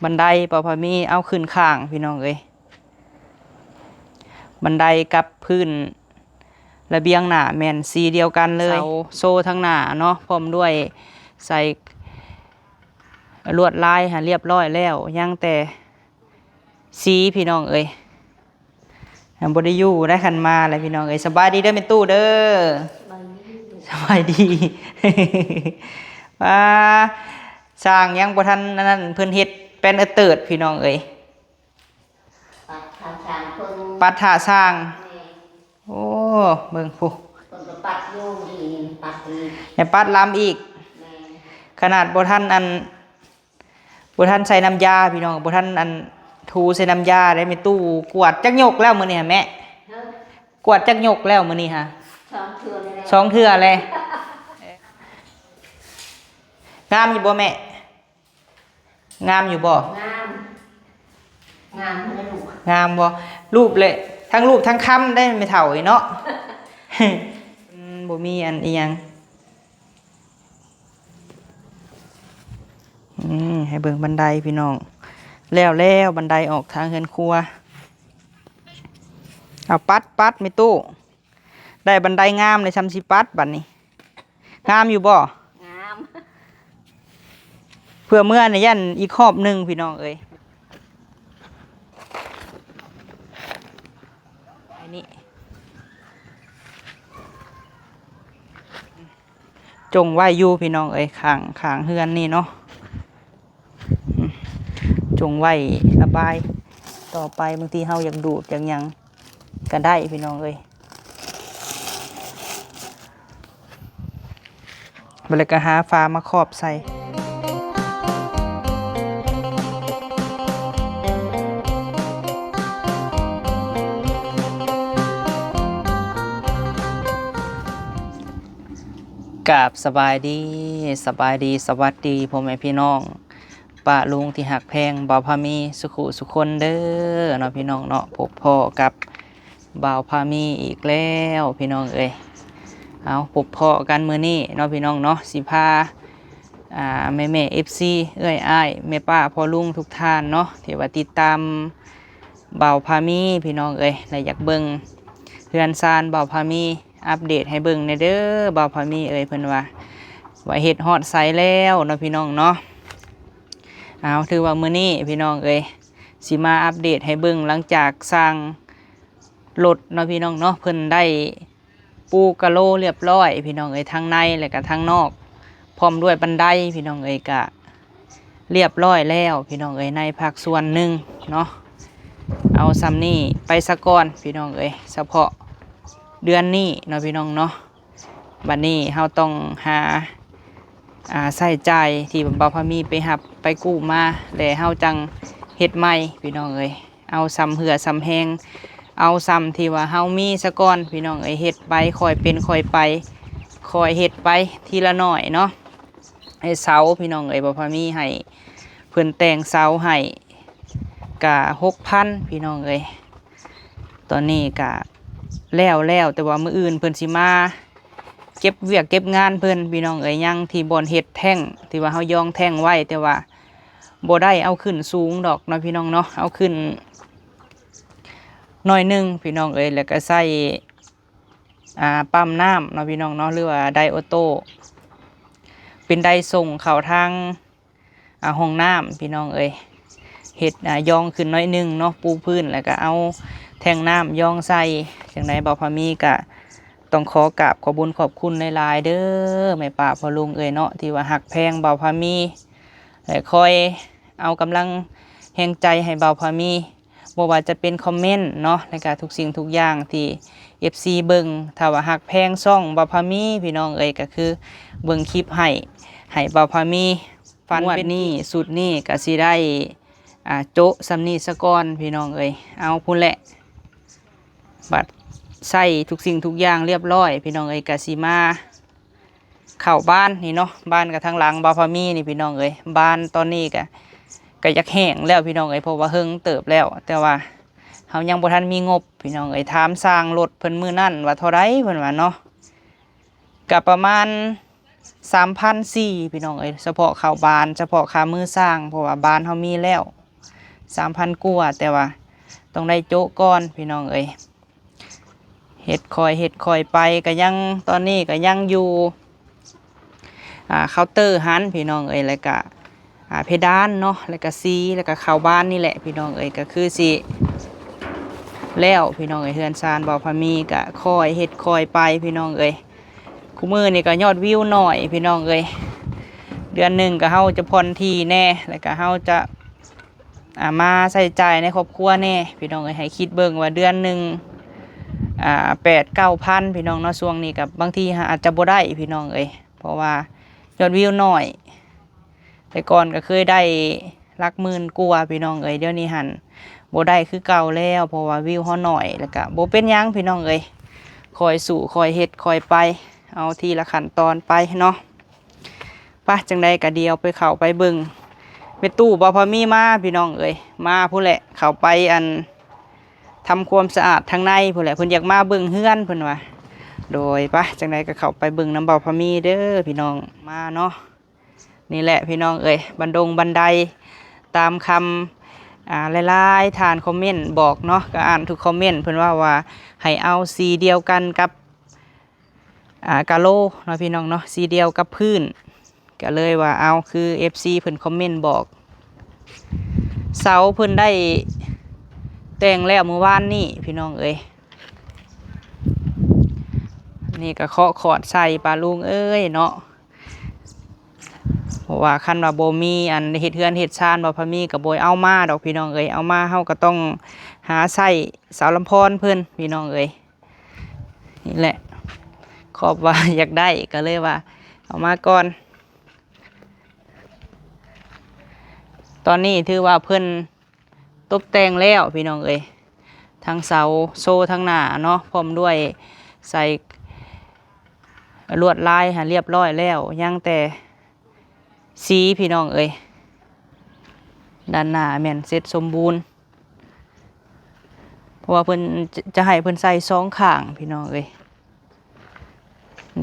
ບັນໄດປະພະມີເອົາຂຶ້ນຂ້າງພີ່ນ້ອງເອີຍ. ບັນໄດກັບພື້ນລະບຽງໜ້າແມ່ນສີດຽວກັນເລີຍ. ເສົາໂຊທາງໜ້າເນາະ ພ້ອມດ້ວຍໃສ່ລວດລາຍຫັ້ນລຽບຮ້ອຍແລ້ວ ຍັງແຕ່ສີພີ່ນ້ອງເອີຍ. ຍັງບໍ່ໄດ້ຢູ່ໄດ້ຄັນມາແລ້ວພີ່ນ້ອງເອີຍ. ສະບາຍດີເດີແມ່ຕູ້ເດີ. ສະບາຍດີ. ສະບາຍດີ. ປ້າ ຊ່າງຍັງບໍ່ທັນອັນນັ້ນ ເພິ່ນເຮັດແປ້ນເອີເຕີດພີ່ນ້ອງເອີຍ. ປັດທ່າຊ່າງເພິ່ນ ປັດທ່າຊ່າງ. ແມ່ນ. ໂອ້ ເບິ່ງພຸ້ນ ເພິ່ນກໍປັດຢູ່ ດີປັດອີກ ໃຫ້ປັດລຳອີກ. ແມ່ນ. ຂະໜາດບໍ່ທັນອັນ ບໍ່ທັນໃສ່ນ້ຳຢາພີ່ນ້ອງ ບໍ່ທັນອັນ ຖູໃສ່ນ້ຳຢາໄດ້ ແມ່ຕູ້ກວາດຈັກຍົກແລ້ວມື້ນີ້ຫະແມ່? ຮະ? ກວາດຈັກຍົກແລ້ວມື້ນີ້ຫະ? ສອງເທື່ອແລ້ວ ສອງເທື່ອແລ້ວ. ງາມຢູ່ບໍ່ແມ່? ງາມຢູ່ບໍ່? ງາມ ງາມເດ້ລູກ. ງາມບໍ່? ຮູບເລີຍ ທັງຮູບທັງຄຳໄດ້ແມ່ເຖົ້າເອີຍເນາະ. ອືມ ບໍ່ມີອັນອີ່ຫຍັງ. ນີ້ໃຫ້ເບິ່ງບັນໄດພີ່ນ້ອງ ແລ້ວແລ້ວ ບັນໄດອອກທາງເຮືອນຄົວ. ເອົາປັດ ປັດແມ່ຕູ້ ໄດ້ບັນໄດງາມເລີຍ ຊ່ຳຊິປັດບັດນີ້. ງາມຢູ່ບໍ່? ງາມ. ເພື່ອເມືອນີ້ຢ້ານອີກຮອບໜຶ່ງພີ່ນ້ອງເອີຍ. ອັນນີ້ ຈົ່ງໄວ້ຢູ່ພີ່ນ້ອງເອີຍ ຂ້າງ ຂ້າງເຮືອນນີ້ເນາະ ອືມ ຈົ່ງໄວ້ລະບາຍຕໍ່ໄປ ບາງທີເຮົາຢາກດູດຢາກຫຍັງກະໄດ້ພີ່ນ້ອງເອີຍ. ບາດແລ້ວກະຫາຝາມາຄອບໃສ່. ກາບສະບາຍດີ ສະບາຍດີ ສະຫວັດດີພໍ່ແມ່ພີ່ນ້ອງ ປ້າລຸງທີ່ຮັກແພງ ບ່າວພາມີ ສຸຂູສຸຄົນເດີເນາະ ພີ່ນ້ອງເນາະ. ພົບພໍ້ກັບບ່າວພາມີອີກແລ້ວພີ່ນ້ອງເອີຍ. ເອົາ ພົບພໍ້ກັນມື້ນີ້ເນາະ ພີ່ນ້ອງເນາະ ຊິພາ ອ່າ ແມ່ໆ ເອັຟຊີ ເອື້ອຍອ້າຍ ແມ່ປ້າ ພໍ່ລຸງທຸກທ່ານເນາະ ທີ່ວ່າຕິດຕາມບ່າວພາມີ ພີ່ນ້ອງເອີຍ ແລະ ຢາກເບິ່ງເຮືອນຊານບ່າວພາມີ ອັບເດດໃຫ້ເບິ່ງແດ່ເດີບ່າວພາມີເອີຍ ເພິ່ນວ່າ ວ່າເຮັດຮອດໃສແລ້ວເນາະ ພີ່ນ້ອງເນາະ. ເອົາ ຖືວ່າມື້ນີ້ພີ່ນ້ອງເອີຍ ຊິມາອັບເດດໃຫ້ເບິ່ງ ຫຼັງຈາກຊ່າງລົດເນາະ ພີ່ນ້ອງເນາະ ເພິ່ນໄດ້ປູກະໂລລຽບຮ້ອຍ ພີ່ນ້ອງເອີຍ ທັງໃນ ແລະກະທັງນອກ ພ້ອມດ້ວຍບັນໄດ ພີ່ນ້ອງເອີຍ ກະ ລຽບຮ້ອຍແລ້ວພີ່ນ້ອງເອີຍ ໃນພາກສ່ວນໜຶ່ງເນາະ. ເອົາຊ່ຳນີ້ໄປສາກ່ອນພີ່ນ້ອງເອີຍ ສະເພາະເດືອນນີ້ເນາະ ພີ່ນ້ອງເນາະ. ບັດນີ້ເຮົາຕ້ອງຫາ ອ່າ ໃຊ້ຈ່າຍທີ່ບ່າວພາມີໄປຮັບໄປກູ້ມາ ແລະເຮົາຈັ່ງເຮັດໃໝ່ພີ່ນ້ອງເອີຍ. ເອົາຊ່ຳເຫື່ອຊ່ຳແຮງ ເອົາຊ່ຳທີ່ວ່າເຮົາມີສາກ່ອນພີ່ນ້ອງເອີຍ ເຮັດໄປຄ່ອຍເປັນຄ່ອຍໄປ ຄ່ອຍເຮັດໄປທີລະໜ້ອຍເນາະ. ໃຫ້ເສົາພີ່ນ້ອງເອີຍ ບ່າວພາມີໃຫ້ເພິ່ນແຕ່ງເສົາໃຫ້ກະຫົກພັນພີ່ນ້ອງເອີຍ. ຕອນນີ້ກະແລ້ວແລ້ວ ແຕ່ວ່າມື້ອື່ນເພິ່ນຊິມາເກັບວຽກເກັບງານເພິ່ນພີ່ນ້ອງເອີຍ. ຍັງທີ່ບ່ອນເຮັດແທ້ງ ທີ່ວ່າເຮົາຢອງແທ້ງໄວ້ ແຕ່ວ່າບໍ່ໄດ້ເອົາຂຶ້ນສູງດອກເນາະ ພີ່ນ້ອງເນາະ ເອົາຂຶ້ນໜ້ອຍໜຶ່ງພີ່ນ້ອງເອີຍ. ແລ້ວກະໃຊ້ ອ່າ ປ້ຳນ້ຳເນາະ ພີ່ນ້ອງເນາະ ຫຼືວ່າໄດໂອໂຕ້ ເປັນໄດສົ່ງເຂົ້າທາງ ອ່າ ຫ້ອງນ້ຳພີ່ນ້ອງເອີຍ. ເຮັດ ອ່າ ຢອງຂຶ້ນໜ້ອຍໜຶ່ງເນາະ ປູພື້ນ ແລ້ວກະເອົາແທ້ງນ້ຳຢອງໃສ່. ຈັ່ງໃດບ່າວພາມີກະຕ້ອງຂໍກາບຂອບບຸນຂອບຄຸນຫຼາຍໆເດີ ແມ່ປ້າພໍ່ລຸງເອີຍເນາະ ທີ່ວ່າຮັກແພງບ່າວພາມີ ແລະ ຄອຍເອົາກຳລັງແຮງໃຈໃຫ້ບ່າວພາມີ. ບໍ່ວ່າຈະເປັນຄອມເມັນເນາະ ແລ້ວກະທຸກສິ່ງທຸກຢ່າງທີ່ເອັຟຊີເບິ່ງ ຖ້າວ່າຮັກແພງຊ່ອງບ່າວພາມີພີ່ນ້ອງເອີຍ ກະຄືເບິ່ງຄລິບໃຫ້ ໃຫ້ບ່າວພາມີ ຝັນເປັນຈິງ. ງວດນີ້ຊຸດນີ້ກະຊິໄດ້ ອ່າ ໂຈະຊ່ຳນີ້ສາກ່ອນພີ່ນ້ອງເອີຍ. ເອົາພຸ້ນແຫຼະ ບັດໃຊ້ທຸກສິ່ງທຸກຢ່າງລຽບຮ້ອຍພີ່ນ້ອງເອີຍ ກະຊິມາ ເຂົ້າບ້ານນີ້ເນາະ ບ້ານກະທາງຫຼັງບ່າວພາມີນີ້ພີ່ນ້ອງເອີຍ. ບ້ານຕອນນີ້ກະ ກະຢາກແຫ້ງແລ້ວພີ່ນ້ອງເອີຍ ເພາະວ່າເຫິງເຕີບແລ້ວ ແຕ່ວ່າເຮົາຍັງບໍ່ທັນມີງົບພີ່ນ້ອງເອີຍ. ຖາມຊ່າງລົດເພິ່ນມື້ນັ້ນວ່າເທົ່າໃດ ເພິ່ນວ່າເນາະ ກະປະມານ ສາມພັນສີ່ ພີ່ນ້ອງເອີຍ ສະເພາະເຂົ້າບ້ານ ສະເພາະຄ່າມືຊ່າງ ເພາະວ່າບ້ານເຮົາມີແລ້ວສາມພັນກວ່າ ແຕ່ວ່າຕ້ອງໄດ້ໂຈະກ່ອນ ພີ່ນ້ອງເອີຍ. ເຮັດຄ່ອຍເຮັດຄ່ອຍໄປ ກະຍັງ ຕອນນີ້ກະຍັງຢູ່ ອ່າ ເຄົາເຕີຫັ້ນ ພີ່ນ້ອງເອີຍ ແລ້ວກະ ອ່າ ເພດານເນາະ ແລ້ວກະສີ ແລ້ວກະເຂົ້າບ້ານນີ້ແຫຼະ ພີ່ນ້ອງເອີຍ ກະຄືຊິແລ້ວ ພີ່ນ້ອງເອີຍ. ເຮືອນຊານບ່າວພາມີກະຄ່ອຍເຮັດຄ່ອຍໄປ ພີ່ນ້ອງເອີຍ. ຄູ່ມື້ນີ້ກະຍອດວິວໜ້ອຍ ພີ່ນ້ອງເອີຍ ເດືອນໜຶ່ງກະເຮົາຈະຜ່ອນຖີ່ແດ່ ແລ້ວກະເຮົາຈະ ອ່າ ມາໃຊ້ຈ່າຍໃນຄອບຄົວແດ່ ພີ່ນ້ອງເອີຍ. ໃຫ້ຄິດເບິ່ງວ່າເດືອນໜຶ່ງ ອ່າ ແປດເກົ້າພັນ ພີ່ນ້ອງເນາະ. ຊ່ວງນີ້ກະບາງທີອາດຈະບໍ່ໄດ້ ພີ່ນ້ອງເອີຍ ເພາະວ່າຍອດວິວໜ້ອຍ. ແຕ່ກ່ອນກະເຄີຍໄດ້ຫຼັກໝື່ນກວ່າ ພີ່ນ້ອງເອີຍ. ດຽວນີ້ຫັ້ນບໍ່ໄດ້ຄືເກົ່າແລ້ວ ເພາະວ່າວິວເຮົາໜ້ອຍ ແລ້ວກະບໍ່ເປັນຫຍັງ ພີ່ນ້ອງເອີຍ ຄ່ອຍສູ້ຄ່ອຍເຮັດຄ່ອຍໄປ ເອົາທີລະຂັ້ນຕອນໄປເນາະ. ປະ ຈັ່ງໃດກະດຽວໄປເຂົ້າໄປເບິ່ງແມ່ຕູ້ບ່າວພາມີມາ ພີ່ນ້ອງເອີຍ ມາພຸ້ນແຫຼະ ເຂົ້າໄປ ອັນ ທຳຄວາມສະອາດທາງໃນພຸ້ນແຫຼະ ເພິ່ນຢາກມາເບິ່ງເຮືອນເພິ່ນວ່າ. ໂດຍ ປະ ຈັ່ງໃດກະເຂົ້າໄປເບິ່ງນຳບ່າວພາມີເດີ ພີ່ນ້ອງ ມາເນາະ. ນີ້ແຫຼະ ພີ່ນ້ອງເອີຍ ບັນດົງບັນໄດ ຕາມຄຳ ອ່າ ຫຼາຍໆທ່ານຄອມເມັນບອກເນາະ ກະອ່ານທຸກຄອມເມັນ ເພິ່ນເວົ້າວ່າໃຫ້ເອົາສີດຽວກັນກັບ ອ່າ ກາໂລເນາະ ພີ່ນ້ອງເນາະ ສີດຽວກັບພື້ນ ກະເລີຍວ່າເອົາ ຄືເອັຟຊີເພິ່ນຄອມເມັນບອກ. ເສົາເພິ່ນໄດ້ແຕ່ງແລ້ວມື້ວານນີ້ ພີ່ນ້ອງເອີຍ. ນີ້ກະເຄາະຂອດໃສ່ ປ້າລຸງເອີຍເນາະ ເພາະວ່າຄັນວ່າບໍ່ມີອັນເຮັດເຮືອນເຮັດຊານ ບ່າວພາມີກະບໍ່ເອົາມາດອກ ພີ່ນ້ອງເອີຍ. ເອົາມາເຮົາກະຕ້ອງຫາໃຊ້ສາວລຳພອນເພິ່ນ ພີ່ນ້ອງເອີຍ. ນີ້ແຫຼະ ຄອບວ່າຢາກໄດ້ ກະເລີຍວ່າເອົາມາກ່ອນ. ຕອນນີ້ຖືວ່າເພິ່ນຕົບແຕ່ງແລ້ວ ພີ່ນ້ອງເອີຍ ທັງເສົາໂຊທາງໜ້າເນາະ ພ້ອມດ້ວຍໃສ່ລວດລາຍຫັ້ນລຽບຮ້ອຍແລ້ວ ຍັງແຕ່ສີ ພີ່ນ້ອງເອີຍ. ດ້ານໜ້າແມ່ນເສັດສົມບູນ ເພາະວ່າເພິ່ນຈະໃຫ້ເພິ່ນໃສ່ສອງຂ້າງ ພີ່ນ້ອງເອີຍ.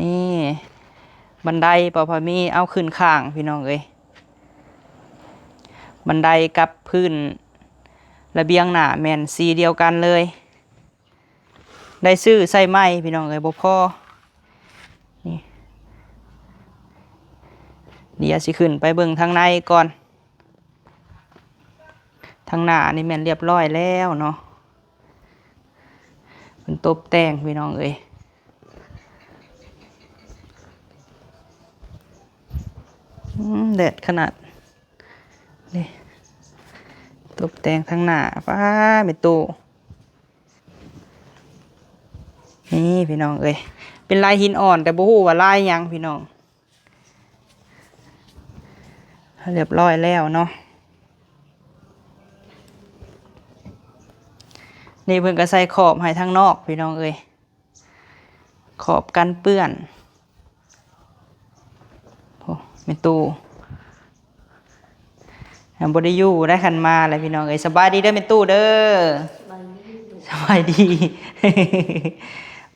ນີ້ບັນໄດ ບ່າວພາມີເອົາຂຶ້ນຂ້າງ ພີ່ນ້ອງເອີຍ. ບັນໄດກັບພື້ນລະບຽງໜ້າແມ່ນສີດຽວກັນເລີຍ. ໄດ້ຊື້ໃສ່ໃໝ່ ພີ່ນ້ອງເອີຍ ບໍ່ພໍ. ນີ້ ດຽວຊິຂຶ້ນໄປເບິ່ງທາງໃນກ່ອນ. ທາງໜ້ານີ້ແມ່ນລຽບຮ້ອຍແລ້ວເນາະ ເພິ່ນຕົບແຕ່ງ ພີ່ນ້ອງເອີຍ. ອືມ ແດດຂະໜາດ ນີ້ ຕົບແຕ່ງທາງໜ້າ ປ້າ ແມ່ຕູ້. ນີ້ ພີ່ນ້ອງເອີຍ ເປັນລາຍຫີນອ່ອນ ແຕ່ບໍ່ຮູ້ວ່າລາຍຫຍັງ ພີ່ນ້ອງ. ຮຽບຮ້ອຍແລ້ວເນາະ. ນີ້ເພິ່ນກະໃສ່ຂອບໃຫ້ທາງນອກ ພີ່ນ້ອງເອີຍ ຂອບກັນເປື້ອນ. ໂອ້ ແມ່ຕູ້ ຍັງບໍ່ໄດ້ຢູ່ໄດ້ ຄັນມາແລ້ວ ພີ່ນ້ອງເອີຍ. ສະບາຍດີເດີແມ່ຕູ້ເດີ. ສະບາຍດີ ສະບາຍດີ.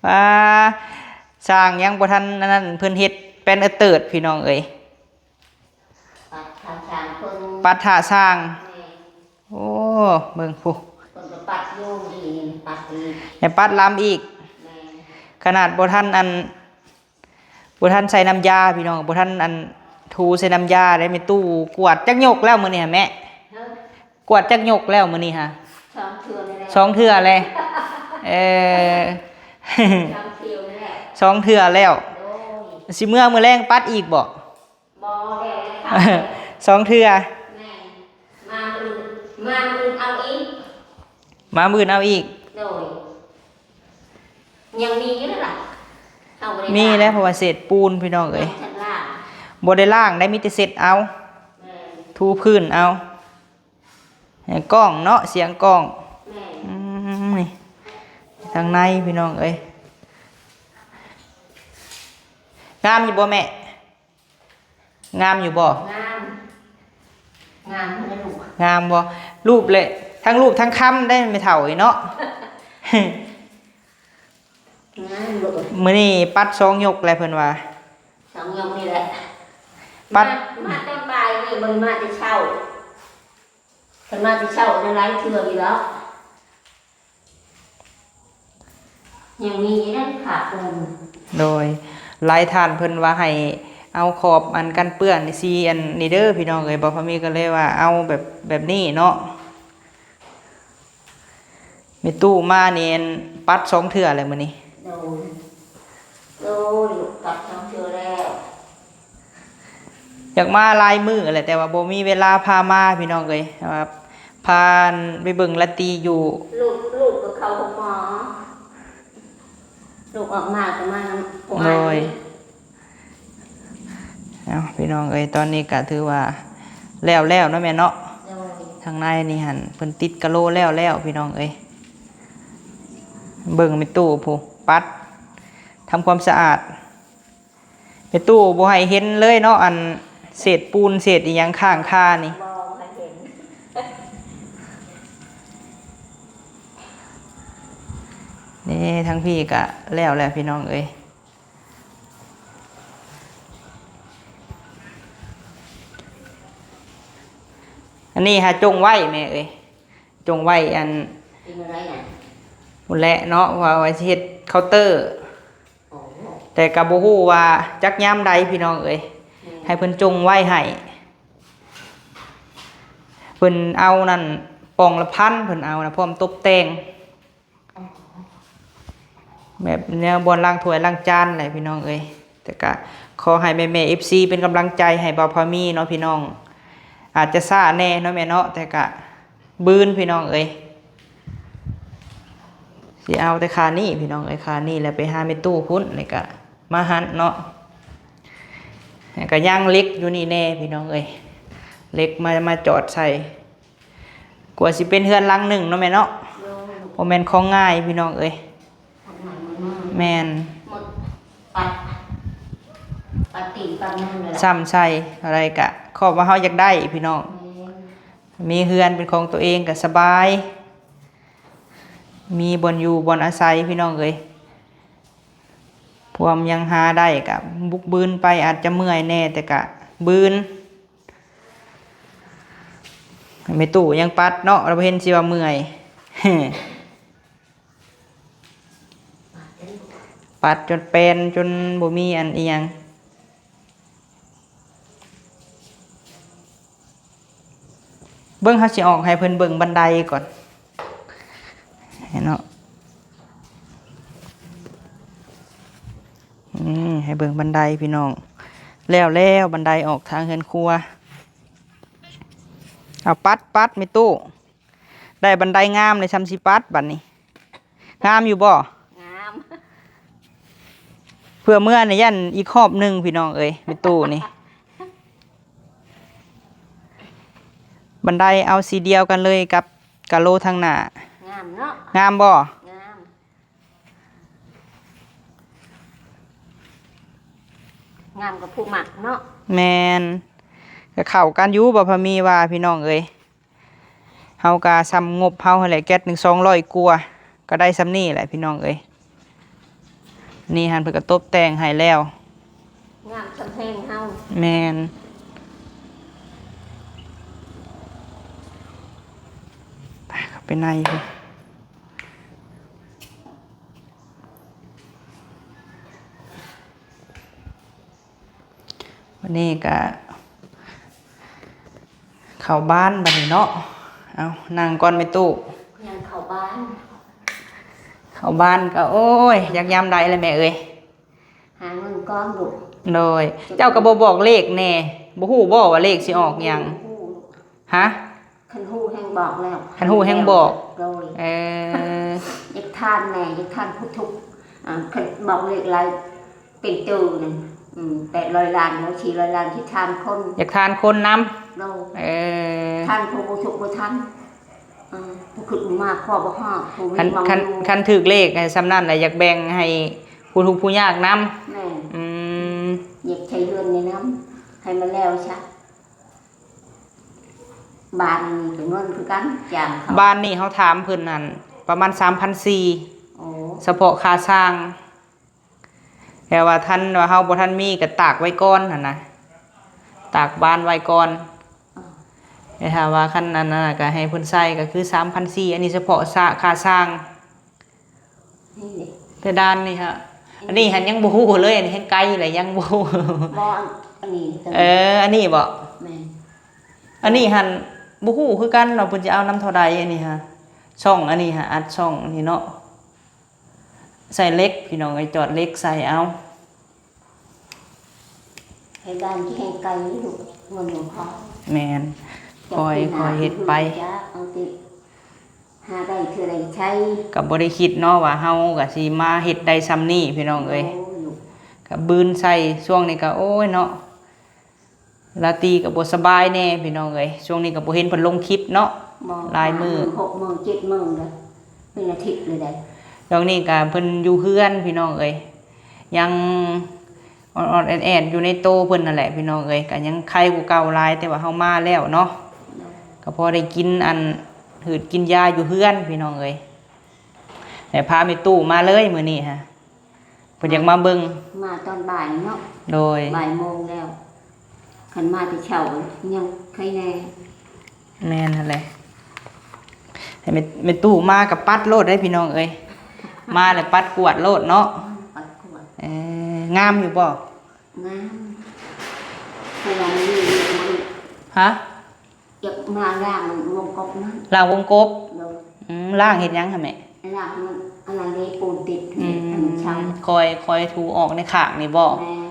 ວ່າ ຊ່າງຍັງບໍ່ທັນອັນນັ້ນ ເພິ່ນເຮັດແປ້ນເອີເຕີດ ພີ່ນ້ອງເອີຍ. ປັດທ່າຊ່າງເພິ່ນ ປັດທ່າຊ່າງ. ແມ່ນ. ໂອ້ ເບິ່ງພຸ້ນ ເພິ່ນກະປັດຢູ່ ນີ້ປັດອີກ ແມ່ນ ປັດລຳອີກ. ແມ່ນ. ຂະໜາດບໍ່ທັນອັນ ບໍ່ທັນໃສ່ນ້ຳຢາ ພີ່ນ້ອງ ບໍ່ທັນອັນ ຖູໃສ່ນ້ຳຢາເດ້. ແມ່ຕູ້ກວາດຈັກຍົກແລ້ວມື້ນີ້ຫະແມ່? ຮະ? ກວາດຈັກຍົກແລ້ວມື້ນີ້ຫະ? ສອງເທື່ອແລ້ວ ສອງເທື່ອແລ້ວ. ເອີ ສອງເທື່ອແລ້ວ. ໂດຍ. ຊິເມືອມື້ແລງປັດອີກບໍ່? ບໍ່ແລ້ວ ສອງເທື່ອ. ແມ່ນ. ມາມື້ ມາມື້ເອົາອີກ ມາມື້ເອົາອີກ. ໂດຍ. ຍັງມີຢູ່ເດ້ລະ ເຮົາບໍ່ໄດ້ ມີແລ້ວ ລ້າງ ເພາະວ່າເສດປູນ ພີ່ນ້ອງເອີຍ. ຍັງທັນລ້າງ ບໍ່ໄດ້ລ້າງໄດ້ ມີແຕ່ເຊັດເອົາ. ແມ່ນ. ຖູພື້ນເອົາ ໃຫ້ກ້ອງເນາະ ສຽງກ້ອງ. ແມ່ນ. ອືມ ນີ້ ທາງໃນ ພີ່ນ້ອງເອີຍ. ງາມຢູ່ບໍ່ແມ່? ງາມຢູ່ບໍ່? ງາມ ງາມເດ້ລູກ. ງາມບໍ່? ຮູບແຫຼະ ທັງຮູບທັງຄຳໄດ້ແມ່ເຖົ້າເອີຍເນາະ. ງາມລູກ. ມື້ນີ້ປັດສອງຍົກແລ້ວເພິ່ນວ່າ. ສອງ ຍາມນີ້ແຫຼະ ປັດ ມາ ມາຕອນບ່າຍນີ້ ບໍ່ໄດ້ມາແຕ່ເຊົ້າ. ຄັນມາແຕ່ເຊົ້ານັ້ນຫຼາຍເທື່ອຢູ່ດອກ. ຍັງມີຢູ່ເດ້ຜ້າປູນ. ໂດຍ ຫຼາຍທ່ານເພິ່ນວ່າໃຫ້ເອົາຂອບອັນກັນເປື້ອນສີອັນນີ້ເດີພີ່ນ້ອງເອີຍ. ບ່າວພາມີກໍເລີຍວ່າເອົາແບບ ແບບນີ້ເນາະ. ແມ່ຕູ້ມານີ້ອັນປັດສອງເທື່ອແລ້ວມື້ນີ້. ໂດຍ ໂດຍ ປັດສອງເທື່ອແລ້ວ. ຢາກມາຫຼາຍມື້ແຫຼະ ແຕ່ວ່າບໍ່ມີເວລາພາມາພີ່ນ້ອງເອີຍ. ແຕ່ວ່າພາໄປເບິ່ງລາຕີຢູ່ ລູກ ລູກກໍເຂົ້າໂຮງໝໍ ລູກອອກມາກໍມານຳໂຮງໝໍ. ໂດຍ ເອົ້າ ພີ່ນ້ອງເອີຍ ຕອນນີ້ກໍຖືວ່າແລ້ວແລ້ວເນາະແມ່ເນາະ. ໂດຍ ທາງໃນນີ້ຫັ້ນເພິ່ນຕິດກະໂຫຼແລ້ວແລ້ວພີ່ນ້ອງເອີຍ. ເບິ່ງແມ່ຕູ້ຜູ້ປັດ ທຳຄວາມສະອາດ. ແມ່ຕູ້ບໍ່ໃຫ້ເຫັນເລີຍເນາະ ອັນເສດປູນເສດອີ່ຫຍັງຄ້າງຄານີ້. ບໍ່ໃຫ້ເຫັນ. ນີ້ທາງພີ້ກະແລ້ວແລ້ວພີ່ນ້ອງເອີຍ. ອັນນີ້ຫາຈົ່ງໄວ້ແມ່ເອີຍ ຈົ່ງໄວ້ອັນ ເປັນຈັ່ງໃດນະ? ພຸ້ນແຫຼະເນາະ ວ່າ ວ່າຊິເຮັດເຄົາເຕີ. ໂອ້ ແຕ່ກໍບໍ່ຮູ້ວ່າຈັກຍາມໃດພີ່ນ້ອງເອີຍ. ແມ່ນ ໃຫ້ເພິ່ນຈົ່ງໄວ້ໃຫ້. ເພິ່ນເອົານັ້ນປ່ອງລະພັນ ເພິ່ນເອົານະ ພ້ອມຕົບແຕ່ງ ອໍ ແບບແນວບ່ອນລ້າງຖ້ວຍລ້າງຈານແຫຼະພີ່ນ້ອງເອີຍ. ແຕ່ກະຂໍໃຫ້ແມ່ໆ ເອັຟຊີ ເປັນກຳລັງໃຈໃຫ້ບ່າວພາມີເນາະພີ່ນ້ອງ. ອາດຈະຊ້າແດ່ເນາະແມ່ເນາະ ແຕ່ກະ ບືນພີ່ນ້ອງເອີຍ. ຊິເອົາແຕ່ຄານີ້ພີ່ນ້ອງເອີຍ ຄານີ້ແລ້ວໄປຫາແມ່ຕູ້ພຸ້ນ ແລ້ວກະມາຫັ້ນເນາະ. ແລ້ວກະຍັງເຫຼັກຢູ່ນີ້ແດ່ພີ່ນ້ອງເອີຍ ເຫຼັກມາ ມາຈອດໃສ່. ກວ່າຊິເປັນເຮືອນຫຼັງໜຶ່ງເນາະແມ່ເນາະ. ໂດຍ ບໍ່ແມ່ນຂອງງ່າຍພີ່ນ້ອງເອີຍ. ແມ່ນ ໝົດປັດ ປັດຕີນປັດມືແລ້ວ ຊ້ຳໃສ່ເທົ່າໃດກະ ຂອບວ່າເຮົາຢາກໄດ້ພີ່ນ້ອງ. ແມ່ນ ມີເຮືອນເປັນຂອງຕົວເອງກະສະບາຍ ມີບ່ອນຢູ່ບ່ອນອາໄສພີ່ນ້ອງເອີຍ. ພວມຍັງຫາໄດ້ກະບຸກບືນໄປ ອາດຈະເມື່ອຍແດ່ ແຕ່ກະບືນ. ແມ່ຕູ້ຍັງປັດເນາະ ລາວບໍ່ເຫັນຊິວ່າເມື່ອຍ. ປັດຈົນແປນ ຈົນບໍ່ມີອັນອີ່ຫຍັງ. ເບິ່ງ ເຮົາຊິອອກໃຫ້ເພິ່ນເບິ່ງບັນໄດກ່ອນເນາະ. ນີ້ ໃຫ້ເບິ່ງບັນໄດພີ່ນ້ອງ. ແລ້ວ ແລ້ວ ບັນໄດອອກທາງເຮືອນຄົວ. ເອົາ ປັດ ປັດ ແມ່ຕູ້. ໄດ້ບັນໄດງາມເລີຍ ຊ່ຳຊິປັດບັດນີ້. ງາມຢູ່ບໍ່? ງາມ. ເພື່ອເມືອນີ້ຢ້ານອີກຮອບໜຶ່ງພີ່ນ້ອງເອີຍ ແມ່ຕູ້ນີ້. ບັນໄດເອົາສີດຽວກັນເລີຍກັບກະໂຫຼທາງໜ້າ. ງາມເນາະ. ງາມບໍ່? ງາມ. ງາມກັບຜູ້ມັກເນາະ. ແມ່ນ. ກໍເຂົ້າກັນຢູ່ ບ່າວພາມີວ່າ ພີ່ນ້ອງເອີຍ. ເຮົາກະຊ່ຳງົບເຮົາຫັ້ນແຫຼະ ແກັດໜຶ່ງສອງຮ້ອຍກວ່າ ກໍໄດ້ຊ່ຳນີ້ແຫຼະພີ່ນ້ອງເອີຍ. ນີ້ຫັ້ນເພິ່ນກໍຕົບແຕ່ງໃຫ້ແລ້ວ ງາມຊ່ຳແຮງເຮົາ. ແມ່ນ. ໄປ ເຂົ້າໄປໃນພຸ້ນ. ວັນນີ້ກະເຂົ້າບ້ານບັດນີ້ເນາະ. ເອົາ ນັ່ງກ່ອນແມ່ຕູ້. ຍັງເຂົ້າບ້ານ. ເຂົ້າບ້ານກະ ໂອ້ຍ ຢາກຍາມໃດລະແມ່ເອີຍ. ຫາເງິນກ່ອນລູກ. ໂດຍ. ເຈົ້າກໍບໍ່ບອກເລກແດ່. ບໍ່ຮູ້ບໍ່ວ່າເລກຊິອອກຫຍັງ? ບໍ່ຮູ້. ຮະ? ຄັນຮູ້ແຮ່ງບອກແລ້ວ. ຄັນຮູ້ແຮ່ງບອກ. ໂດຍ. ເອີ ຢາກທານແດ່ ຢາກທານຜູ້ທຸກ. ອ່າ ຄັນບອກເລກຫຼາຍເປັນໂຕນັ້ນ ອືມ ແປດຮ້ອຍລ້ານ ສີ່ຮ້ອຍລ້ານ ຊິທານຄົນ. ຢາກທານຄົນນຳ. ໂດຍ. ເອີ ທານຜູ້ບໍ່ທຸກບໍ່ທານ. ເອີ ຜູ້ຄິດບໍ່ມາ ຂໍບໍ່ຮອດ ຜູ້ມີ ຄັນ ຄັນຖືກເລກສ່ຳນັ້ນລະ ຢາກແບ່ງໃຫ້ຜູ້ທຸກຜູ້ຍາກນຳ. ແມ່ນ. ອືມ ຢາກໃຊ້ເຮືອນນີ້ນຳ ໃຫ້ມັນແລ້ວຊະ. ບ້ານນີ້ກໍເງິນຄືກັນ ຈ້າງເຂົາ. ບ້ານນີ້ເຮົາຖາມເພິ່ນນັ້ນປະມານສາມພັນສີ່. ໂອ້ ສະເພາະຄ່າສ້າງ. ແຕ່ວ່າທັນ ວ່າເຮົາບໍ່ທັນມີກໍຕາກໄວ້ກ່ອນຫັ້ນນະ ຕາກບ້ານໄວ້ກ່ອນ. ແຕ່ຖ້າວ່າຄັນອັນນັ້ນນະ ກໍໃຫ້ເພິ່ນໃສ່ ກໍຄືສາມພັນສີ່ ອັນນີ້ສະເພາະສາ ຄ່າສ້າງ ນີ້ເດ້ ເພດານນີ້ຮະ. ອັນນີ້ຫັ້ນຍັງບໍ່ຮູ້ເລີຍ ອັນນີ້ແຮ່ງໄກແຫຼະ ຍັງບໍ່ຮູ້. ບໍ່ ອັນ ອັນນີ້ ເອີ ອັນນີ້ບໍ? ແມ່ນ. ອັນນີ້ຫັ້ນບໍ່ຮູ້ຄືກັນວ່າເພິ່ນຈະເອົານຳເທົ່າໃດ ອັນນີ້ຮະ. ຊ່ອງອັນນີ້ຮະ ອັດຊ່ອງອັນນີ້ເນາະ ໃສ່ເຫຼັກ ພີ່ນ້ອງເອີຍ ຈອດເຫຼັກໃສ່ເອົາ. ເພດານທີ່ແຮ່ງໄກລູກ ມັນບໍ່ພໍ. ແມ່ນ ຄ່ອຍ ຄ່ອຍເຮັດໄປ. ເອົາແຕ່ ຫາໄດ້ເທື່ອໃດໃຊ້. ກໍບໍ່ໄດ້ຄິດເນາະວ່າເຮົາກໍຊິມາເຮັດໄດ້ຊ່ຳນີ້ ພີ່ນ້ອງເອີຍ. ໂອ້ຍ ກໍບືນໃສ່ ຊ່ວງນີ້ກໍ ໂອ້ຍເນາະ ລາຕີກໍບໍ່ສະບາຍແດ່ ພີ່ນ້ອງເອີຍ. ຊ່ວງນີ້ກໍບໍ່ເຫັນເພິ່ນລົງຄລິບເນາະ ບໍ່ ຫຼາຍມື້ ຫ້າມື້ ຫົກມື້ ເຈັດມື້ແລ້ວ ເປັນອາທິດເລີຍໄດ໋. ຊ່ວງນີ້ກໍເພິ່ນຢູ່ເຮືອນ ພີ່ນ້ອງເອີຍ ຍັງ ອ່ອນໆແອດໆຢູ່ໃນໂຕເພິ່ນນັ້ນແຫຼະ ພີ່ນ້ອງເອີຍ. ກໍຍັງໄຄກວ່າເກົ່າຫຼາຍ ແຕ່ວ່າເຮົາມາແລ້ວເນາະ ກໍພໍໄດ້ກິນອັນ ຫືດກິນຢາຢູ່ເຮືອນ ພີ່ນ້ອງເອີຍ. ແລ້ວພາແມ່ຕູ້ມາເລີຍມື້ນີ້ຮະ ເພິ່ນຢາກມາເບິ່ງ. ມາຕອນບ່າຍເນາະ. ໂດຍ ບ່າຍໂມງແລ້ວ. ຄັນມາແຕ່ເຊົ້າຍັງໄຄແດ່. ແມ່ນຫັ້ນແຫຼະ ໃຫ້ແມ່ ແມ່ຕູ້ມາກໍປັດໂລດເດ້ ພີ່ນ້ອງເອີຍ. ມາແລ້ວປັດກວາດໂລດເນາະ. ປັດກວາດ. ເອີ ງາມຢູ່ບໍ່? ງາມ. ເພາະວ່າມັນມີວຽກມື້. ຮະ? ຢາກມາລ້າງວົງກົບນັ້ນ. ລ້າງວົງກົບ? ໂດຍ. ອືມ ລ້າງເຮັດຫຍັງຫະແມ່? ລ້າງມັນ ອັນນັ້ນເດ້ ປູນຕິດ ອືມ ໃຫ້ມັນເຊົາ. ຄ່ອຍ ຄ່ອຍຖູອອກໃນຂ້າງນີ້ບໍ່? ແມ່ນ.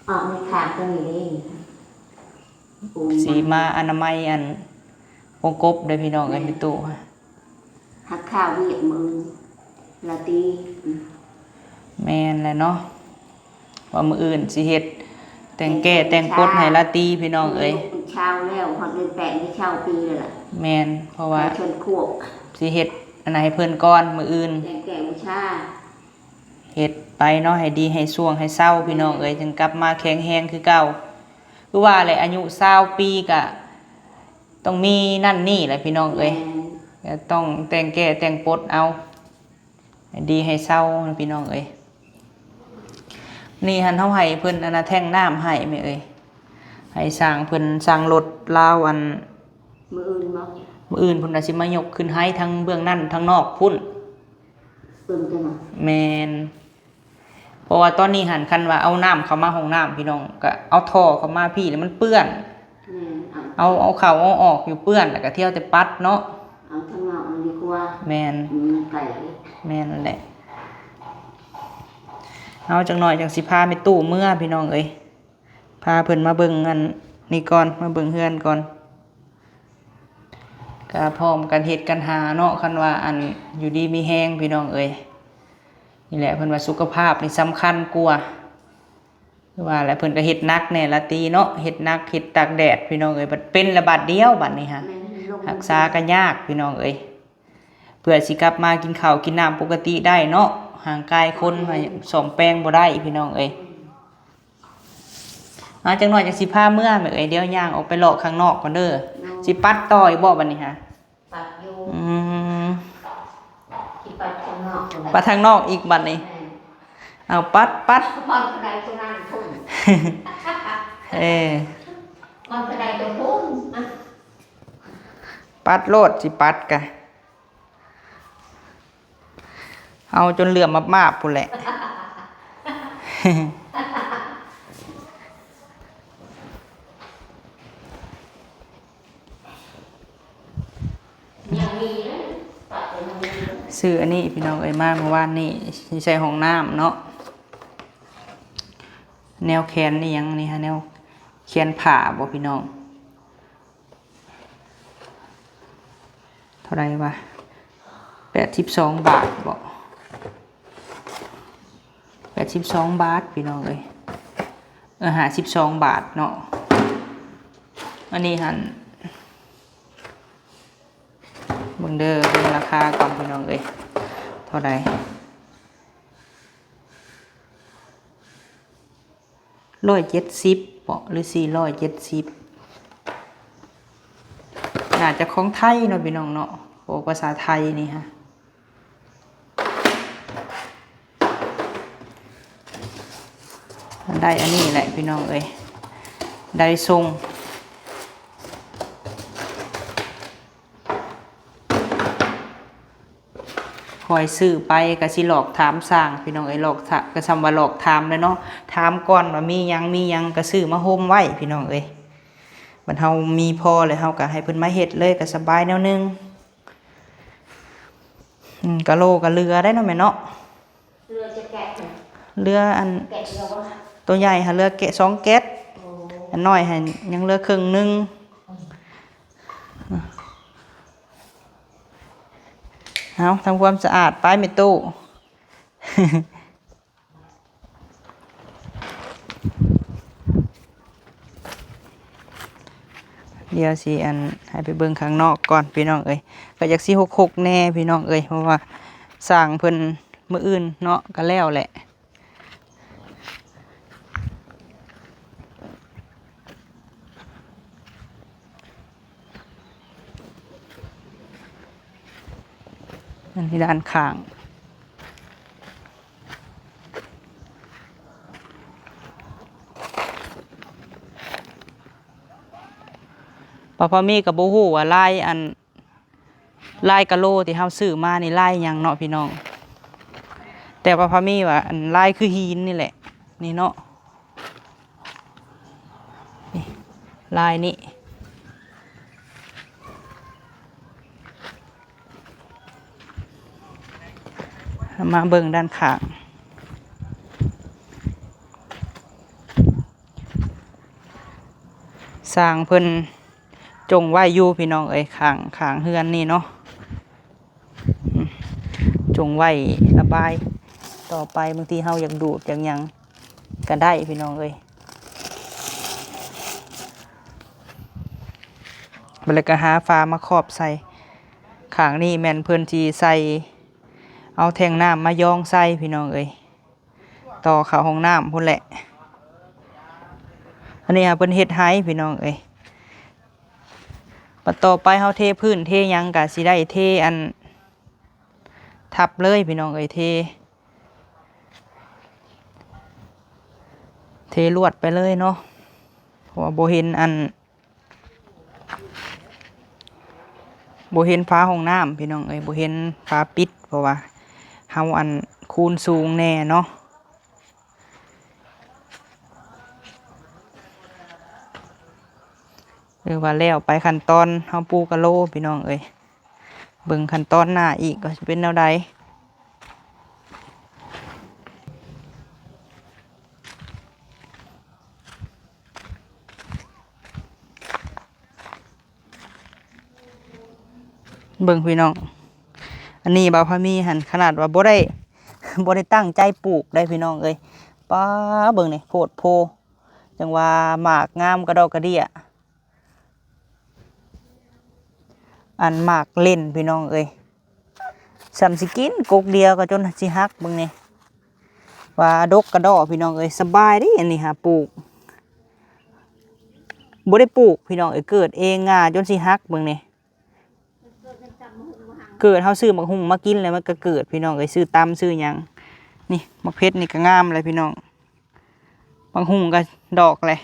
ອອກໃນຂ້າງຕົວນີ້ເດ້ ປູນ ຊິມາອະນາໄມອັນວົງກົບເດີ ພີ່ນ້ອງເອີຍ. ແມ່ນ. ແມ່ຕູ້ ຫາຂ້າວວຽກມື້ອື່ນລາຕີ. ແມ່ນແຫຼະເນາະ ວ່າມື້ອື່ນຊິເຮັດແຕ່ງແກ້ແຕ່ງກົດໃຫ້ລາຕີ ພີ່ນ້ອງເອີຍ. ເຊົ້າແລ້ວ ຮອດເດືອນແປດນີ້ເຊົ້າປີແລ້ວລະ. ແມ່ນ ເພາະວ່າ ເດືອນຂວບ ຊິເຮັດອັນນັ້ນໃຫ້ເພິ່ນກ່ອນມື້ອື່ນ ແຕ່ງແກ້ບູຊາ. ເຮັດໄປເນາະ ໃຫ້ດີໃຫ້ຊ່ວງໃຫ້ເຊົາ ພີ່ນ້ອງເອີຍ ຈຶ່ງກັບມາແຂງແຮງຄືເກົ່າ. ຄືວ່າແຫຼະ ອາຍຸຊາວປີກະຕ້ອງມີນັ້ນນີ້ແຫຼະ ພີ່ນ້ອງເອີຍ. ແມ່ນ. ກະຕ້ອງແຕ່ງແກ້ແຕ່ງປົດເອົາ ໃຫ້ດີໃຫ້ເຊົາ ພີ່ນ້ອງເອີຍ. ນີ້ຫັ້ນ ເຮົາໃຫ້ເພິ່ນອັນນ່າແທ່ງນ້ຳໃຫ້ແມ່ເອີຍ ໃຫ້ຊ່າງເພິ່ນ ຊ່າງລົດລາວ ອັນ ມື້ອື່ນບໍ? ມື້ອື່ນເພິ່ນວ່າຊິມາຍົກຂຶ້ນໄຫ້ທາງເບື້ອງນັ້ນທາງນອກພຸ້ນ. ເບິ່ງຕົວນັ້ນ. ແມ່ນ. ເພາະວ່າຕອນນີ້ຫັ້ນ ຄັນວ່າເອົານ້ຳເຂົ້າມາຫ້ອງນ້ຳ ພີ່ນ້ອງ ກະເອົາທໍ່ເຂົ້າມາພີ້ແລ້ວມັນເປື້ອນ. ແມ່ນ. ເອົາ ເອົາເຂົ້າເອົາອອກຢູ່ເປື້ອນ ແລ້ວກະທ່ຽວແຕ່ປັດເນາະ. ເອົາທາງນອກເອົາດີກວ່າ. ແມ່ນ. ມັນໄກ. ແມ່ນນັ້ນແຫຼະ. ເອົາ ຈັກໜ້ອຍຈັ່ງຊິພາແມ່ຕູ້ເມືອ ພີ່ນ້ອງເອີຍ. ພາເພິ່ນມາເບິ່ງອັນນີ້ກ່ອນ ມາເບິ່ງເຮືອນກ່ອນ. ກະພ້ອມກັນເຮັດກັນຫາເນາະ ຄັນວ່າອັນຢູ່ດີມີແຮງ ພີ່ນ້ອງເອີຍ. ນີ້ແຫຼະ ເພິ່ນວ່າສຸຂະພາບນີ້ສຳຄັນກວ່າ. ຄືວ່າແຫຼະ ເພິ່ນກະເຮັດໜັກແດ່ລາຕີເນາະ ເຮັດໜັກ ເຮັດຕາກແດດ ພີ່ນ້ອງເອີຍ. ບັດເປັນລະບາດດຽວ ບັດນີ້ຫາ ແມ່ນ ລົງ ຮັກສາກະຍາກ ພີ່ນ້ອງເອີຍ. ເພື່ອຊິກັບມາກິນເຂົ້າກິນນ້ຳປົກກະຕິໄດ້ເນາະ ຮ່າງກາຍຄົນ ແມ່ນ ວ່າສ້ອມແປງບໍ່ໄດ້ ພີ່ນ້ອງເອີຍ. ອືມ ມາ ຈັກໜ້ອຍຈັ່ງຊິພາເມືອແມ່ເອີຍ. ດຽວຍ່າງອອກໄປເລາະຂ້າງນອກກ່ອນເດີ. ໂດຍ. ຊິປັດຕໍ່ອີກບໍ່ບັດນີ້ຫາ? ປັດຢູ່. ອືມ ຊິປັດທາງນອກພຸ້ນແຫຼະ. ປັດທາງນອກອີກບັດນີ້. ແມ່ນ. ເອົາ ປັດ ປັດ ມັນກໍໄດ້ຕົວນັ້ນພຸ້ນ. ເອີ ມັນກໍໄດ້ຕົວພຸ້ນ. ປັດໂລດ ຊິປັດກະ ເອົາຈົນເຫຼືອມມາບໆພຸ້ນແຫຼະ. ຊື້ອັນນີ້ພີ່ນ້ອງເອີຍ ມາມື້ວານນີ້ ຊິໃສ່ຫ້ອງນ້ຳເນາະ. ແນວແຂນອີ່ຫຍັງນີ້ຫາ ແນວແຂນຜ້າບໍ່ພີ່ນ້ອງ? ເທົ່າໃດວະ? ແປດສິບສອງບາດບໍ? ແປດສິບສອງບາດພີ່ນ້ອງເອີຍ. ເອີ ຫ້າສິບສອງບາດເນາະ. ອັນນີ້ຫັ້ນ ເບິ່ງເດີ ເບິ່ງລາຄາກ່ອນພີ່ນ້ອງເອີຍ ເທົ່າໃດ? ຮ້ອຍເຈັດສິບເບາະ ຫຼື ສີ່ຮ້ອຍເຈັດສິບ ໜ້າຈະຂອງໄທເນາະພີ່ນ້ອງເນາະ ພວກພາສາໄທນີ້ຮະ. ໄດ້ອັນນີ້ແຫຼະພີ່ນ້ອງເອີຍ ໄດ້ຊົງ. ຂ້ອຍຊື້ໄປກໍຊິຫຼອກຖາມຊ່າງພີ່ນ້ອງເອີຍ ຫຼອກຖາ ກໍຊ່ຳວ່າຫຼອກຖາມແຫຼະເນາະ ຖາມກ່ອນວ່າມີຫຍັງ ມີຫຍັງກໍຊື້ມາໂຮມໄວ້ພີ່ນ້ອງເອີຍ. ບັດເຮົາມີພໍແລ້ວ ເຮົາກໍໃຫ້ເພິ່ນມາເຮັດເລີຍ ກໍສະບາຍແນວໜຶ່ງ. ອືມ ກະໂລກະເຫຼືອໄດ້ເນາະແມ່ເນາະ ເຫຼືອຈັກແກັດນະ? ເຫຼືອອັນ ແກັດດຽວບໍ່? ໂຕໃຫຍ່ຫາເຫຼືອແກະ ສອງແກັດ. ໂອ້ ອັນນ້ອຍຫັ້ນຍັງເຫຼືອເຄິ່ງໜຶ່ງ. ເອົາ ທຳຄວາມສະອາດໄປແມ່ຕູ້. ດຽວຊິອັນ ໃຫ້ໄປເບິ່ງຂ້າງນອກກ່ອນພີ່ນ້ອງເອີຍ ກໍຢາກຊິຮົກໆແດ່ພີ່ນ້ອງເອີຍ ເພາະວ່າຊ່າງເພິ່ນມື້ອື່ນເນາະ ກໍແລ້ວແຫຼະ. ອັນນີ້ດ້ານຂ້າງ ປາພາມີກໍບໍ່ຮູ້ວ່າລາຍອັນ ລາຍກະໂລທີ່ເຮົາຊື້ມານີ້ລາຍຫຍັງເນາະພີ່ນ້ອງ ແຕ່ວ່າພາມີວ່າອັນລາຍຄືຫີນນີ້ແຫຼະ ນີ້ເນາະ. ນີ້ ລາຍນີ້ ເຮົາມາເບິ່ງດ້ານຂ້າງ ຊ່າງເພິ່ນຈົ່ງໄວ້ຢູ່ພີ່ນ້ອງເອີຍ ຂ້າງ ຂ້າງເຮືອນນີ້ເນາະ. ອືມ ຈົ່ງໄວ້ລະບາຍຕໍ່ໄປ ບາງທີເຮົາຢາກດູດຢາກຫຍັງກໍໄດ້ພີ່ນ້ອງເອີຍ. ບາດແລ້ວກໍຫາຝາມາຄອບໃສ່ ຂ້າງນີ້ແມ່ນເພິ່ນຊິໃສ່ ເອົາແທ້ງນ້ຳມາຢອງໃສ່ພີ່ນ້ອງເອີຍ. ຕໍ່ເຂົ້າຫ້ອງນ້ຳພຸ້ນແຫຼະ. ອັນນີ້ຫາເພິ່ນເຮັດໄຮ່ພີ່ນ້ອງເອີຍ. ບັດຕໍ່ໄປເຮົາເທພື້ນເທຫຍັງກະຊິໄດ້ເທອັນທັບເລີຍພີ່ນ້ອງເອີຍ ເທ ເທລວດໄປເລີຍເນາະ ເພາະວ່າບໍ່ເຫັນອັນ ບໍ່ເຫັນຝາຫ້ອງນ້ຳພີ່ນ້ອງເອີຍ ບໍ່ເຫັນຝາປິດ ເພາະວ່າເຮົາອັນຄູນສູງແດ່ເນາະ. ຫຼືວ່າແລ້ວໄປຂັ້ນຕອນເຮົາປູກະໂລພີ່ນ້ອງເອີຍ ເບິ່ງຂັ້ນຕອນໜ້າອີກວ່າຊິເປັນແນວໃດ. ເບິ່ງພີ່ນ້ອງ ອັນນີ້ບ່າວພາມີຫັ້ນ ຂະໜາດວ່າບໍ່ໄດ້ ບໍ່ໄດ້ຕັ້ງໃຈປູກໄດ໋ພີ່ນ້ອງເອີຍ. ປ້າ ເບິ່ງນີ້ ໂພດໂພ ຈັ່ງວ່າໝາກງາມກະດອກກະເດຍ. ອັນໝາກເລັ່ນພີ່ນ້ອງເອີຍ ສ່ຳຊິກິນກົກດຽວກໍຈົນຊິຫັກ. ເບິ່ງນີ້ ວ່າດົກກະດໍ້ພີ່ນ້ອງເອີຍ ສະບາຍເດ້. ອັນນີ້ຫາປູກ ບໍ່ໄດ້ປູກພີ່ນ້ອງເອີຍ ເກີດເອງ ງ່າຈົນຊິຫັກ. ເບິ່ງນີ້ ເກີດ ເຮົາຊື້ໝາກຫຸ່ງມາກິນແລ້ວມັນກໍເກີດພີ່ນ້ອງເອີຍ ຊື້ຕຳຊື້ຫຍັງ. ນີ້ໝາກເພັດນີ້ກໍງາມແລ້ວພີ່ນ້ອງ ໝາກຫຸ່ງກໍດອກແຫຼະ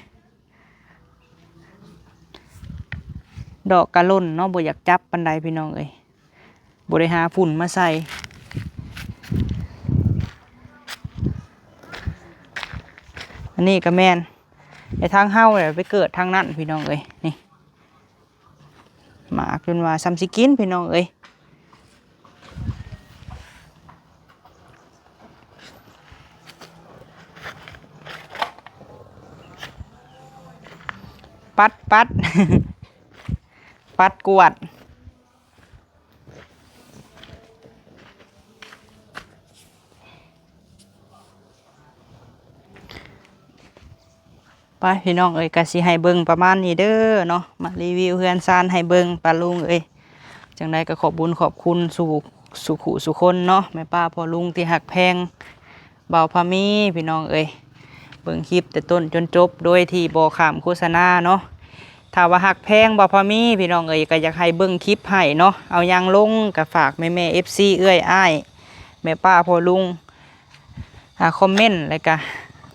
ດອກກະຫຼົ່ນເນາະ ບໍ່ຢາກຈັບປານໃດພີ່ນ້ອງເອີຍ ບໍ່ໄດ້ຫາຝຸ່ນມາໃສ່. ອັນນີ້ກໍແມ່ນ ແຕ່ທາງເຮົາແຫຼະໄປເກີດທາງນັ້ນພີ່ນ້ອງເອີຍ. ນີ້ ໝາກຈົນວ່າສ່ຳຊິກິນພີ່ນ້ອງເອີຍ. ປັດ ປັດ ປັດກວາດ. ໄປພີ່ນ້ອງເອີຍ ກະຊິໃຫ້ເບິ່ງປະມານນີ້ເດີເນາະ ມາຣີວິວເຮືອນຊານໃຫ້ເບິ່ງ ປ້າລຸງເອີຍ. ຈັ່ງໃດກໍຂອບບຸນຂອບຄຸນສູ່ ສູ່ຄູ່ສູ່ຄົນເນາະ ແມ່ປ້າພໍ່ລຸງທີ່ຮັກແພງບ່າວພາມີພີ່ນ້ອງເອີຍ. ເບິ່ງຄລິບແຕ່ຕົ້ນຈົນຈົບໂດຍທີ່ບໍ່ຂ້າມໂຄສະນາເນາະ. ຖ້າວ່າຮັກແພງບ່າວພາມີພີ່ນ້ອງເອີຍ ກໍຢາກໃຫ້ເບິ່ງຄລິບໃຫ້ເນາະ ເອົາຫຍັງລົງກໍຝາກແມ່ໆ ເອັຟຊີ ເອື້ອຍອ້າຍ ແມ່ປ້າພໍ່ລຸງ ອ່າ ຄອມເມັນ ແລ້ວກະ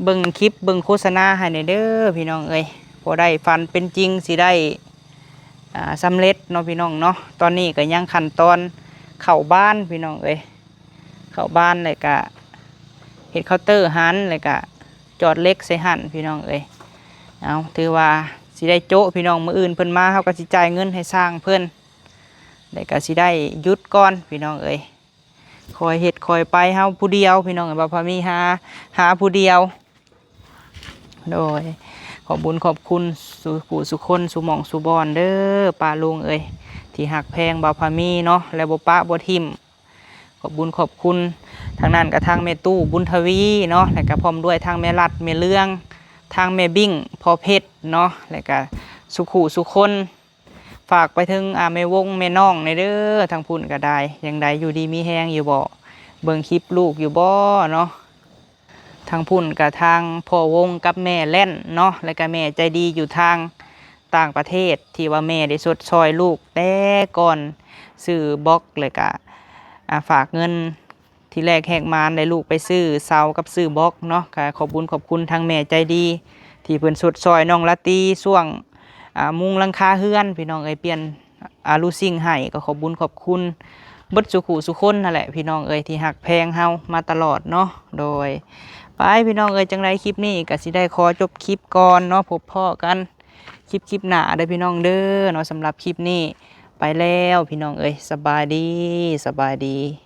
ເບິ່ງຄລິບເບິ່ງໂຄສະນາໃຫ້ແດ່ເດີພີ່ນ້ອງເອີຍ ພໍໄດ້ຝັນເປັນຈິງ ຊິໄດ້ ອ່າ ສຳເລັດເນາະພີ່ນ້ອງເນາະ. ຕອນນີ້ກໍຍັງຂັ້ນຕອນເຂົ້າບ້ານພີ່ນ້ອງເອີຍ ເຂົ້າບ້ານ ແລ້ວກະເຮັດເຄົາເຕີຫັ້ນ ແລ້ວກະຈອດເຫຼັກໃສ່ຫັ້ນພີ່ນ້ອງເອີຍ. ເອົາ ຖືວ່າຊິໄດ້ໂຈະພີ່ນ້ອງ ມື້ອື່ນເພິ່ນມາ ເຮົາກໍຊິຈ່າຍເງິນໃຫ້ຊ່າງເພິ່ນ ແລ້ວກໍຊິໄດ້ຢຸດກ່ອນພີ່ນ້ອງເອີຍ. ຄ່ອຍເຮັດຄ່ອຍໄປ ເຮົາຜູ້ດຽວພີ່ນ້ອງເອີຍ ບ່າວພາມີຫາ ຫາຜູ້ດຽວ. ໂດຍ ຂອບບຸນຂອບຄຸນສູ່ຜູ້ສູ່ຄົນ ສູ່ໝ່ອງສູ່ບ່ອນເດີ ປ້າລຸງເອີຍ ທີ່ຮັກແພງບ່າວພາມີເນາະ ແລະ ບໍ່ປະບໍ່ຖິ້ມ. ຂອບບຸນຂອບຄຸນ ທາງນັ້ນກໍທາງແມ່ຕູ້ບຸນທະວີເນາະ ແລ້ວກໍພ້ອມດ້ວຍທາງແມ່ລັດ ແມ່ເລື່ອງ ທາງແມ່ບິ້ງ ພໍ່ເພັດເນາະ ແລ້ວກໍສູ່ຄູ່ສູ່ຄົນ. ຝາກໄປເຖິງ ອາ ແມ່ວົງແມ່ນ້ອງແດ່ເດີ ທາງພຸ້ນກໍໄດ້ ຈັ່ງໃດຢູ່ດີມີແຮງຢູ່ບໍ່ ເບິ່ງຄລິບລູກຢູ່ບໍ່ເນາະ. ທາງພຸ້ນກໍທາງພໍ່ວົງກັບແມ່ແລ່ນເນາະ ແລ້ວກໍແມ່ໃຈດີຢູ່ທາງຕ່າງປະເທດ ທີ່ວ່າແມ່ໄດ້ຊົດຊ່ອຍລູກແຕ່ກ່ອນຊື້ບລັອກ ແລ້ວກໍ ອາ ຝາກເງິນ ທີ່ແລກແຮກມານໄດ້ລູກໄປຊື້ເສົາກັບຊື້ບລັອກເນາະ. ກໍຂອບບຸນຂອບຄຸນທາງແມ່ໃຈດີ ທີ່ເພິ່ນຊົດຊ່ອຍນ້ອງລາຕີຊ່ວງ ອາ ມຸງຫຼັງຄາເຮືອນ ພີ່ນ້ອງເອີຍ ປ່ຽນ ອາ ລູຊິງໃຫ້ ກໍຂອບບຸນຂອບຄຸນເບິດສູ່ຄູ່ສູ່ຄົນຫັ້ນແຫຼະ ພີ່ນ້ອງເອີຍ ທີ່ຮັກແພງເຮົາມາຕະຫຼອດເນາະ. ໂດຍ ໄປ ພີ່ນ້ອງເອີຍ ຈັ່ງໃດຄລິບນີ້ກໍຊິໄດ້ຂໍຈົບຄລິບກ່ອນເນາະ ພົບພໍ້ກັນຄລິບ ຄລິບໜ້າເດີພີ່ນ້ອງເດີເນາະ. ສຳລັບຄລິບນີ້ໄປແລ້ວ ພີ່ນ້ອງເອີຍ ສະບາຍດີ ສະບາຍດີ.